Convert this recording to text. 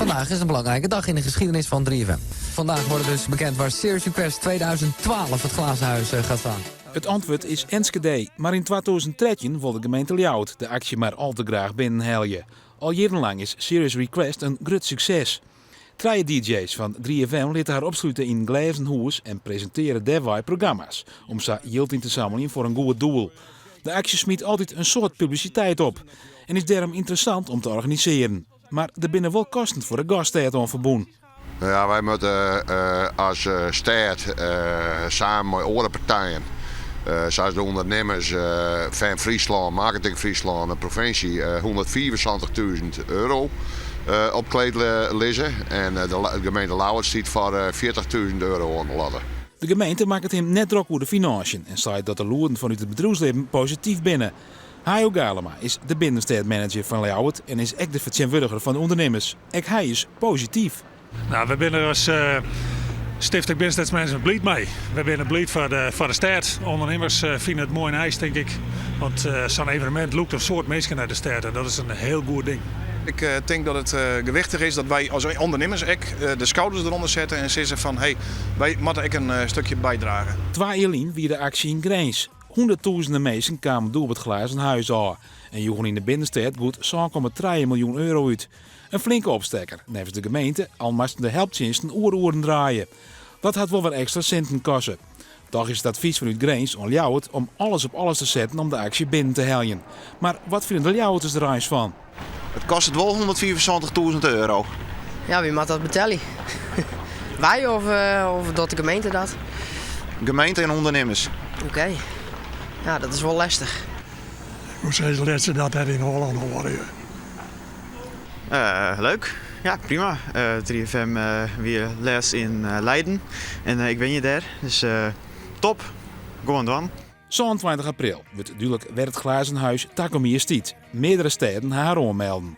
Vandaag is een belangrijke dag in de geschiedenis van 3FM. Vandaag wordt dus bekend waar Serious Request 2012 het glazen huis eh, gaat staan. It antwurd is Enschede, mar yn 2013 wol de gemeente Ljouwert de aksje mar al te graach binnenhelje. Al jierrenlang is Serious Request in grut sukses. Trije DJ's fan 3FM litte har opslute yn in glêzen hûs en presintearje dêrwei programma's om sa jild yn te sammeljen foar in goed doel. De aksje smyt altyd in soad publisiteit op en is dêrom ynteressant om te organisearjen. Mar der binne wol kosten foar de gaststêd oan ferbûn. No ja, wy moatte as stêd samen mei oare partijen, sa as de ûndernimmers, Fan Fryslân, Marketing Fryslân, de provinsje, hûndertfiifensantich euro op kleed lizze. En de gemeente Ljouwert stiet foar fjirtichtûzen euro oan de latte. De gemeente makket him net drok oer de finânsjen en seit dat de lûden fanút it bedriuwslibben posityf binne. Hayo Galema is de binnenstêdmanager fan Ljouwert en is ek de fertsjintwurdiger fan de ûndernimmers. Ek hy is posityf. Nou, wy binne der as Stifting Binnenstedsmanagement bliid mei. Wy binne bliid foar de, foar de stêd. Undernimmers fine it moai nijs, tink ik. Want sa'n evenemint lûkt in soad minsken nei de stêd en dat is in hiel goed ding. Ik tink dat it gewichtich is dat wy as ûndernimmers ek de skouders derûnder sette en sizze fan hey, wy moatte ek in stikje bydrage. Twa jier lyn wie de aksje yn Grins. Hûnderttûzenen minsken kamen doe op it Glazen Huis ôf en joegen yn de binnenstêd goed 7,3 miljoen euro út. In flinke opstekker, neffens de gemeente, al moasten de helptsjinsten oeroeren draaie. Dat hat wol wer ekstra sinten koste. Toch is it advys fanút Grins oan Ljouwert om alles op alles te setten om de aksje binnen te heljen. Mar wat fine de Ljouwerters der eins fan? It kostet wol 175.000 euro. Ja, wie moat dat betelje? Wy of, eh, of docht de gemeente dat? Gemeente en ûndernimmers. Oké. Ja, dat is wol lestich. Ik woe sizze, lit se dat net yn Hollân hâlde. Eh, leuk. Ja, prima. 3FM wie lêst yn Leiden en ik wenje dêr. Dus top. Gewoan dwaan. 27 april wurdt dúdlik wêr't it Glazen Huis takom jier stiet. Meardere stêden ha har oanmelden.